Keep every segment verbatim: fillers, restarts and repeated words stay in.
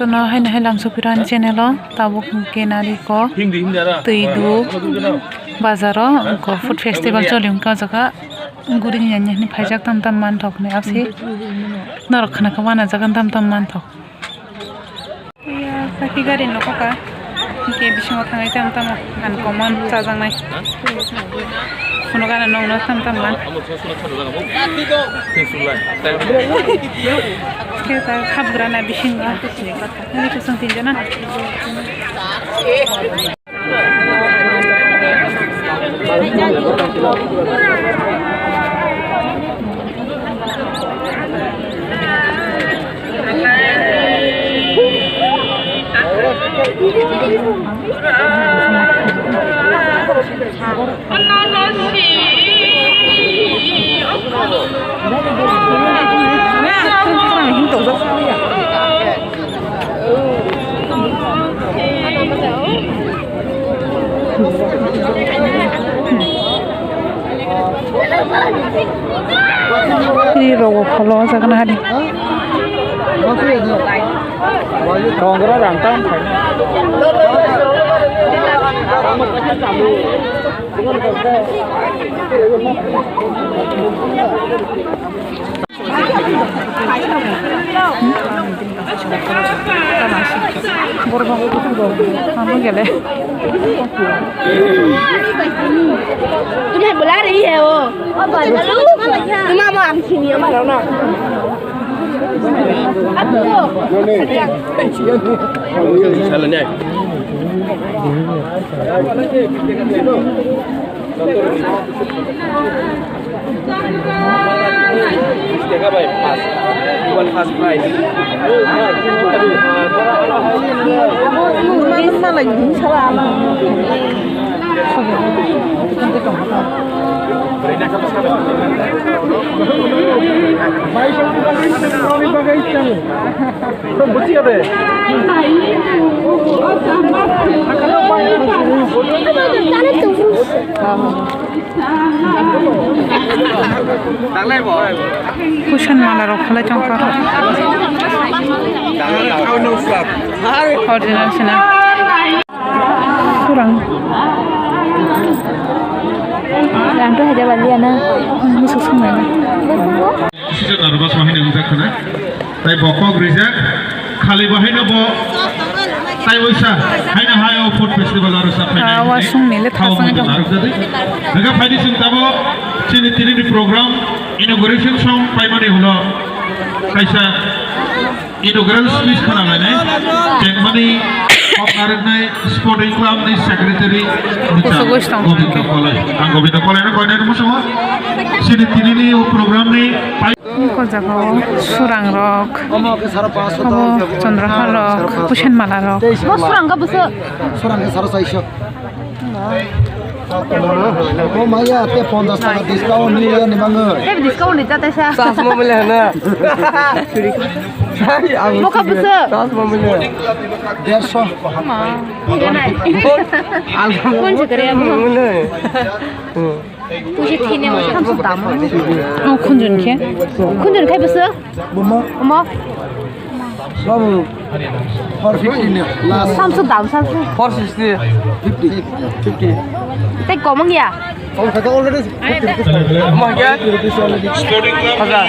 Tono haino hai lamsok pirani channel o tabuk hwnkhe nari kok twi du bazar o wngkha food festival choli wngkha o jaga guri ni nanya hwnwi phaijak tam tam manthok hwnwi ase norok khna khe uanajagan tam tam manthok. Iya, kaki gari nokho ka. Hingke bisingo thangwi tamo tamo uncommon chajaknai. Phunukgana nokno tamo tamo man. Khe ta hapgrana bisingo. Ani kusung tinjana. Ri rogo pholo o jaga nahadi. Tongra rang tam phaina. तुम्हें बुला रही है वो। तुम आओ, हम खींचिए, हमारा ना। अब तो। Tengka bai first, iban first prize. Puson mala rok khalai tongkha. Original sina. Kurang. Yang tu haja bali ana. Musuh semua. Sisa nervous mahina ujak khana. Tai bokok rijak, khali bo haino bo tai waisa, haino hai o food festival aro sa phainai. Ah, wasung mile thasung narwk jadwi. Naga phaidi sung tabo chini tini ni program inauguration song paimani ulo kaisa inaugural speech khana lainai. Chengmani kok narwknai sporting club ni secretary Govinda Kolai. Ang Govinda Kolai no koinai musungo. Chini tini ni o program ni pai Ni ko jaga o surang rok, omo ke saro paanch sho abo tong, chondroha rok, saro paanch sho. Pusen mala rok. Bo surang ka bwswk? Surang ke saro chaiso. O maya, te ponchash taka discount ni ya ni mango. Te discount ni jata sa. Chasma mile na. Mo ka bwswk? Chasma mile. Dersho. Ma. Alga. Kon se kare mo? Mile. Hmm. Pusi thini mo samsu dam. O khunjun khe. Khunjun khai bwswk? Buma. Omo. Babu. Four fifty ni last. Samsu dam samsu. Four sixty. Fifty. Fifty. Tei komong ya? Omo khe already fifty rupees. Omo khe? Fifty rupees already. Hajar.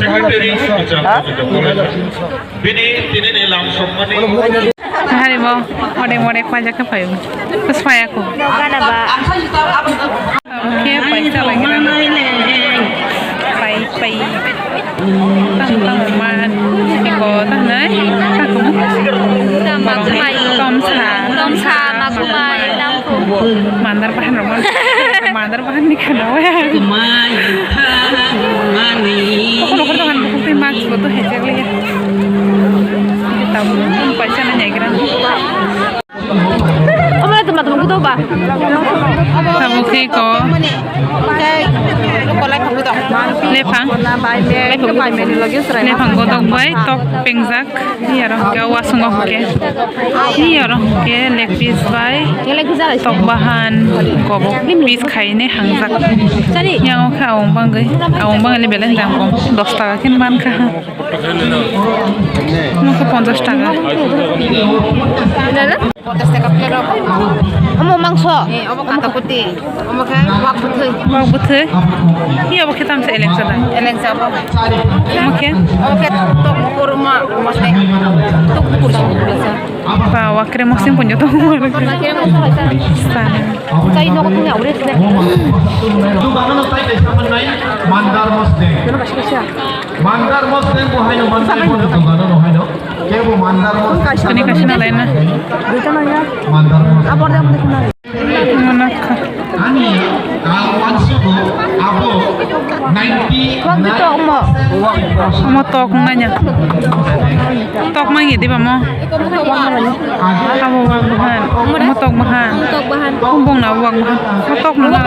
Secretary. Ha? Bini tini ni lam sokmani. Harimo, ode mode paja ka payo. Kus paya ko. Kana ba. Oke, paisa lagi na. Pai, pai. Tang, tang, man. Iko, tang, nai. Tang, tang, mai. Tom sa. Tom sa, makumai, tang, Mandar bahan roman. Mandar bahan ni kana wa. Kumai, kumani. Okhor okhor dokan bukhuk tei mask bo to hejak liya. Tabuk paisa na nyagira. Omo to Abo khe ko lephang. Lephang godok bai tok pengjak. Ni aro hwnkhe wasung o hwnkhe. Ni aro hwnkhe leg piece bai tok bahan kobok piece khainai hangjak. Yang o khe awang bangwi, awang bangwi le belai jang kong dos taka khe mankha. Omo khe ponchash taka. Ponchash taka plate rok. Omo mangso. Eh, omo kata kuti. Omo khe wak bwthwi. Wak bwthwi. Ni obo khe tamsa elengsa da? Elengsa obo. Omo khe? Omo khe tok korma mosle. Tok korma mosle. Ba, wak kre mosing punjo tok. Wak kre mosing punjo. Sana. Chai nogo thangya ure sne. Mandar mosle. Mandar mosle bo haino mandar mosle dogano no haino. Kebo mandar mosle. Kani kasina laina. Duita nangya. Mandar mosle. Abor da mosle na. Manakha. Ani kang wansugo abo ninety. Wak di tok mo. Omo tok nanya. Tok mangi diba mo. Abo wak bahan. Omo tok bahan. Tok bahan. Bong na wak bahan. Omo tok nanya.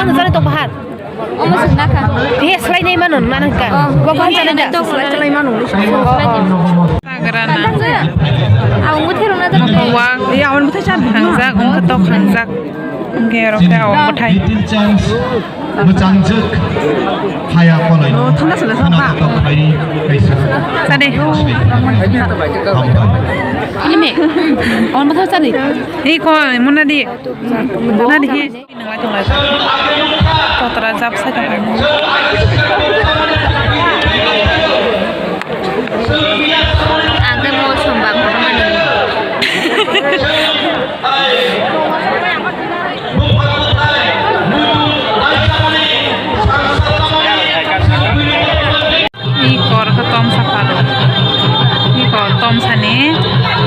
Omo sung nakha. He slai nai mano, mano ka. Oh. Wa ban jana da. Slai nai mano. Oh, oh. Sagrana. Ang muthai rona da. Wak. Ya, ang muthai chan. Hangjak, wngkha tok hangjak. Wngkhe oro khe awang bwthai. Little chance. Mwchangjak. Haya kolai. Oh, thanda sala sa. Khana tok khai kaisa. Sadi. Hambai. Ini me. Awang bwthai sadi. Iko, mona di. Nadi. Totra jab sai tongkha. Ang khe mol sombak kotormani. I kor khe tom sa phano. I kor tom sani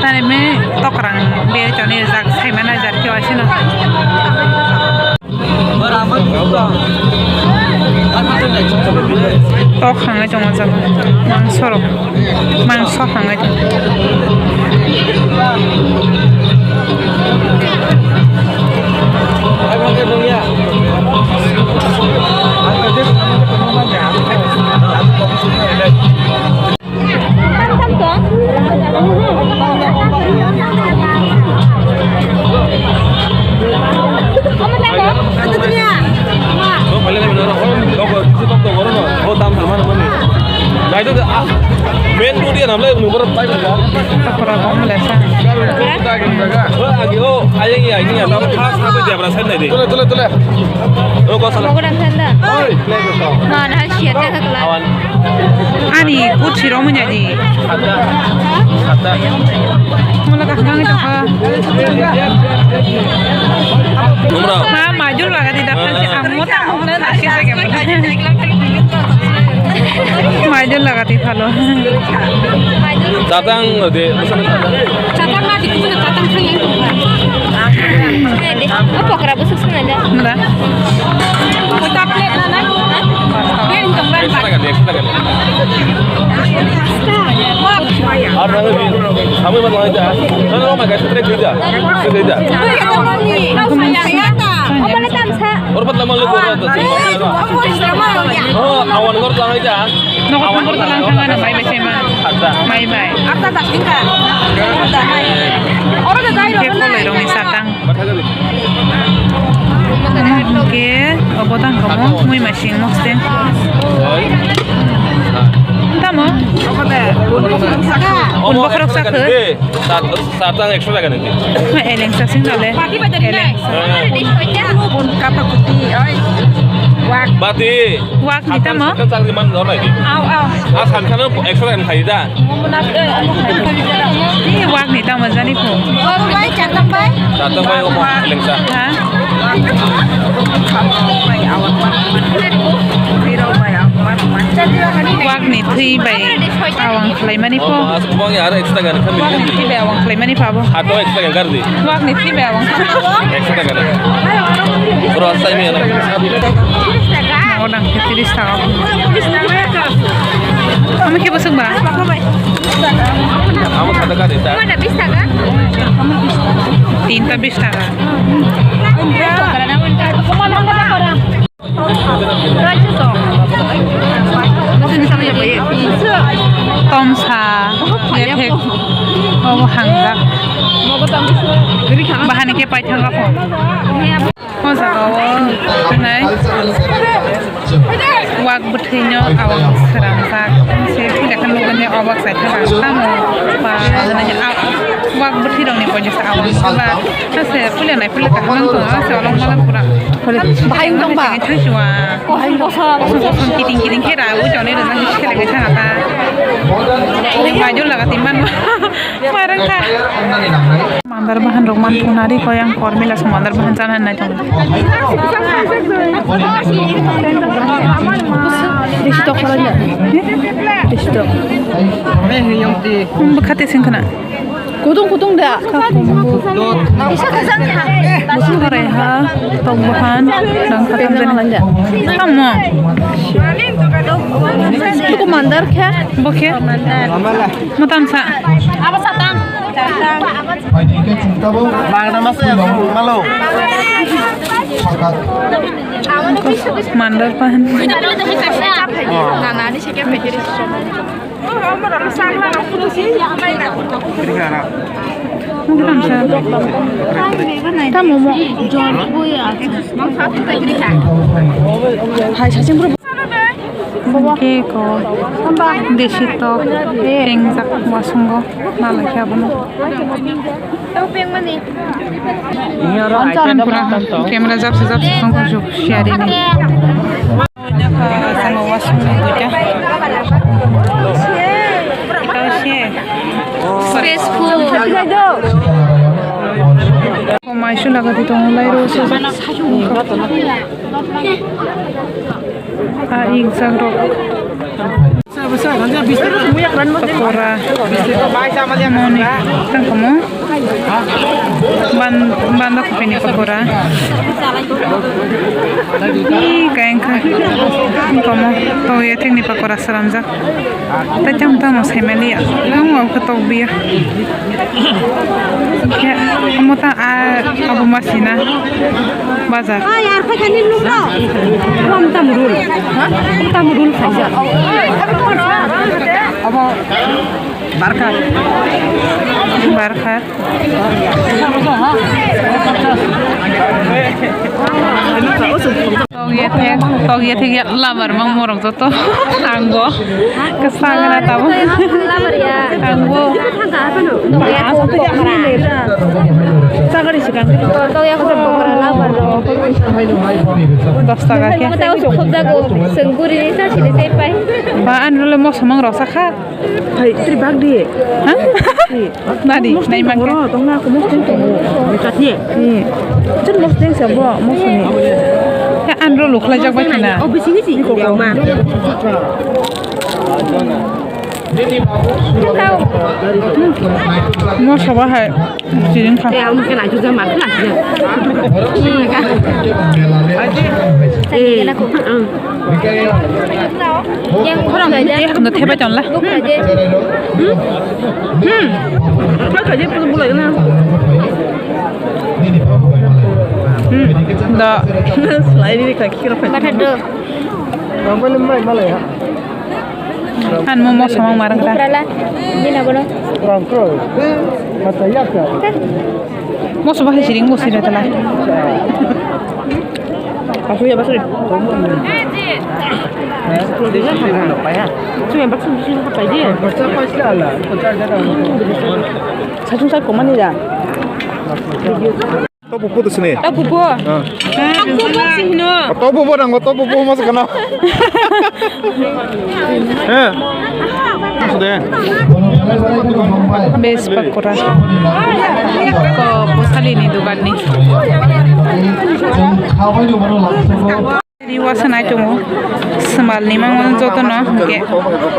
tani me tokrang be toni jak sai mana jar khe waisino. Tok hangwi tongo jaga. Mangso rok. Mangso hangwi tongo. Main road ya namle nung borok pai ba. Takura bom lesa. Agi o ayang ya, ayang ya. Tole, tole, tole. O ko sala. Mogoda khanda. Oi. Ma na share ta khakla. Awan. Ani kuchi ro munya di. Khanda. Khanda. Mula ka khang to kha. Numra. Ma majul laga di da khan se ammo ta mona na se se ke. Majul laga di phalo. Tatang de. Tatang ma di kuno tatang khang yang. O pokra bu suk suk na da. Mula. Kota plate na na. Plate tong ban. Ekso taka de, ekso taka de. Ar nang di, kami ba nang da. Nang nang ma ga stre kida. Kida. Or pat lama le ko. Oh, awan gor lang da. Nok awan gor lang thang na mai bai ma. Mai bai. Ata ta tingka. Oro da dai ro. Ke ko le rong ni satang. Omo hwnkhe obo tang kamo mui masing mosteng. Tamo? Un bokhorok sakhe? Satang ekso taka ni. Eleng sasing dale. Eleng. Bati. Wak ni tamo? Kan chakri man dor nai di. Au, au. A san kan ekso taka ni khai da. Ni wak ni tamo jani pho. Wak bai, chatang bai. Chatang bai omo lengsa. Ha? Wak ni thwi bai awang khlaimani pho. Omo as bang ya, ara extra gani kami. Wak ni thwi bai awang khlaimani pha bo. Ato extra gani gardi. Wak ni thwi bai awang. Extra gani. Bro, asai mi ana. Odang tiris taka. Kami khe bosok ba? Amo kata ka deta. Mana bis taka? Tinta bis taka. Tomsa, yephek, obo hangjak. Bahani khe paithak rok. O jaga o nai wak bwthwino awang swnamjak. Se puila khe nukgwi o wak saithak ang tamo ba wak bwthwirokni pojesa awang ba. Ase puila nai puila kaham wng tong, ase olok mala pura. Bahai wng tong ba? Thangsiwa. Kosong kosong. Kosong kosong kiting kiting khe ra, ui jone rwjak khe khe lengwi thang ata. Majul laga tin man ma. Marang kha. Mandar bahan rok man thung nari koi ang kor mila song mandar bahan chana nai tong. Bisi tok khorang ya. Bisi tok. Bwkha te sing khna. Kutung kutung da. Kutung korai ha, tok bahan, nang khatam jani. Tamo. Tuku mandar khe? Bo khe? Mutam sa. Abo satang. Bangda masa ya, malo. Mandar bahan. Nana ni sekian pekiri. Tamo mo. Hai, sachin bro. Cake o. Desi tok. Tengjak wasungo. Nalai khe abono. Camera japsa japsa tongkha juk sharing. Nokha sama washroom ni duita. Space full. Komai sula gati tongo lai ro se. A ik jak rok. Pakora. Moni. Tang komo. Ban-, banda kopi ni pakora. Ih, kaya wngkha. Komo. Toya thik ni pakora swnamjak. Tai tamo tamo saimaliya. Tamo khe tokbiya. Khe omo ta a abo ma sina bazar. Ay, ar khaikha ni nung no. Rom tam rul. Ha? Tam rul khaijak. Abo barkha. Barkha. Tok ya thek, tok ya thek ya labar mang morok joto. Ang bo. Kwsa gana tabo. Labar ya. Ang bo. Sagari sikang. Tok ya ko bokra labar. Dos taka khe. Mata usuk khobjago. Sengkuri ni sa sini sepai. Ba, an rule mo samang rok sakha. Hai, tri bag di. Ha? Di. Nadi, mosdeng nai tongo, mangke. Ro, tongna ako mosdeng tongo. Chatni. Hmm. Chun mosdeng sa bo, mosni. Ya, andro lukhlai jak bai khna. O, bisi ni si. Ni koko. Moso ba hai. Siring kha. Eh, ang mungkin aja jam aku lah. Eh, ang. Yang kurang aja. Nda thebai tonla. Bukan aja. Hmm. Apa kerja pun boleh na. Hmm. Da. Selain ini kaki kira. Bathado. Ang mo mo samang marang ta. Prala, ini na bono. Rangkro. Mata ya ka. Mo soba hai siring mo sida tala. Asu ya basuri. Su ya basuri sini apa dia? Satu saya komani ya. Tok bubu to sini. Tok bubu. Ah. Tok bubu sih no. Oh, tok bubu nang, tok bubu mas kena. Eh. Sudah. Bes pakora. Ko posali ni dukan ni. Ri wasa nai tongo. Smal ni mango joto no hingke.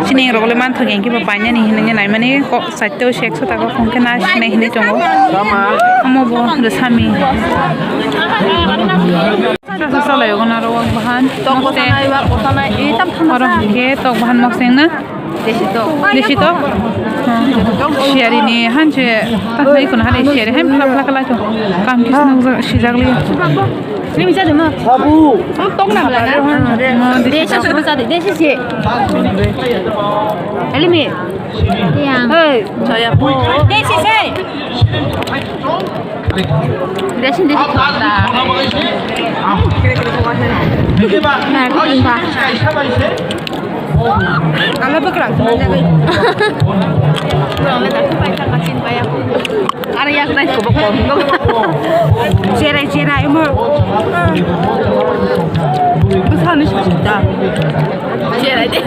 Sini rok le manthok hingke bo painani hinui naimani kok. Saiteo se ekso taka hwnkhe na sinai hinui tongo. Omo bo rwsami. Salai ogo na ro wak bahan. Tok bwsanai, wak bwsanai, e tam thangma. Oro hwnkhe tok bahan mokse wngna. Desi tok. Desi tok? Siyari ni hanse ta hai kono hani siyari hai phlak phlak lai to. Kam kis nang sijak li. Ni bisa de ma. Sabu. Tong na bla na. Desi se. Elimi. Hey. Desi se. Desi desi. Alo bwkrang swnamjagwi. Bwrangni dakti paithak ma chin paya. Aro yak nai kobo kom. Cherai cherai mo. Bwsani sida. Cherai de.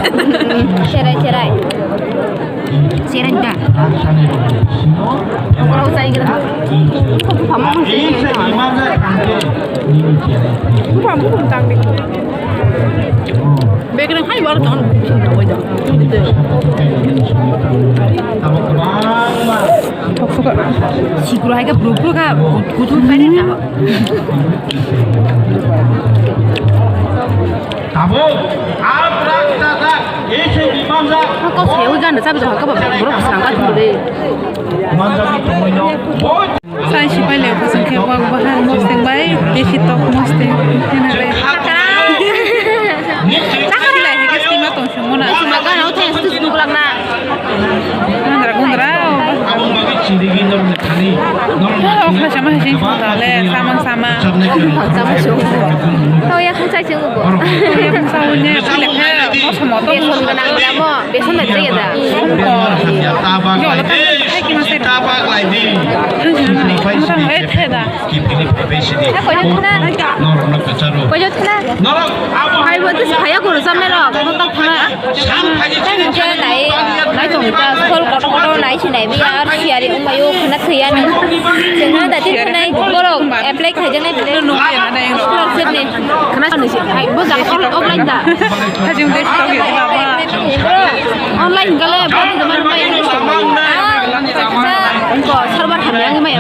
Cherai cherai. Cherai da. Oro chai gra. Ko ko pamo ko se. Ko pamo ko tang de. Bekreng hai wal ton. Sikro hai ka bro bro ka kutu pai na. Tabuk, ap rak ta rak, ese di manjak. Ko se u jan sa bi ha ka ba bro sang ka de. Manjak ni tongoi no. Sai si pai le ko sing khe wa ba ha mo sing bai, desi tok mo sing. Chakra. Chakra. Lai he ke sima tong sung mo na. Sima ka no the stu stu lak na. Gundra gundra. Abang bagi ciri gini. Oh, okra sama sing sung ta le, sama sama. Sama sung. Tau ya khung sai sung bo. Tau ya khung sai unya, bile khe, mo somo to. Beson ganang da mo, beson na jaya da. Song ko. Yo, lo ta hai ki ma se. Motang eh the da. Koyo thana. Koyo thana. Hai bo tis phaya guru samne rok. Motang thana. Nai tong ta, sol kotor kotor nai sinai biya, ar siyari wngmai o, khwna thwiya ni. Chwngno da tin khwnai borok apply khaijaknai bini scholarship ni. Khwna sani si, hai, bo jaga offline da. Hajung de stock ya baba. Online gale, bo de man mai. Ko server hamya ngi mai.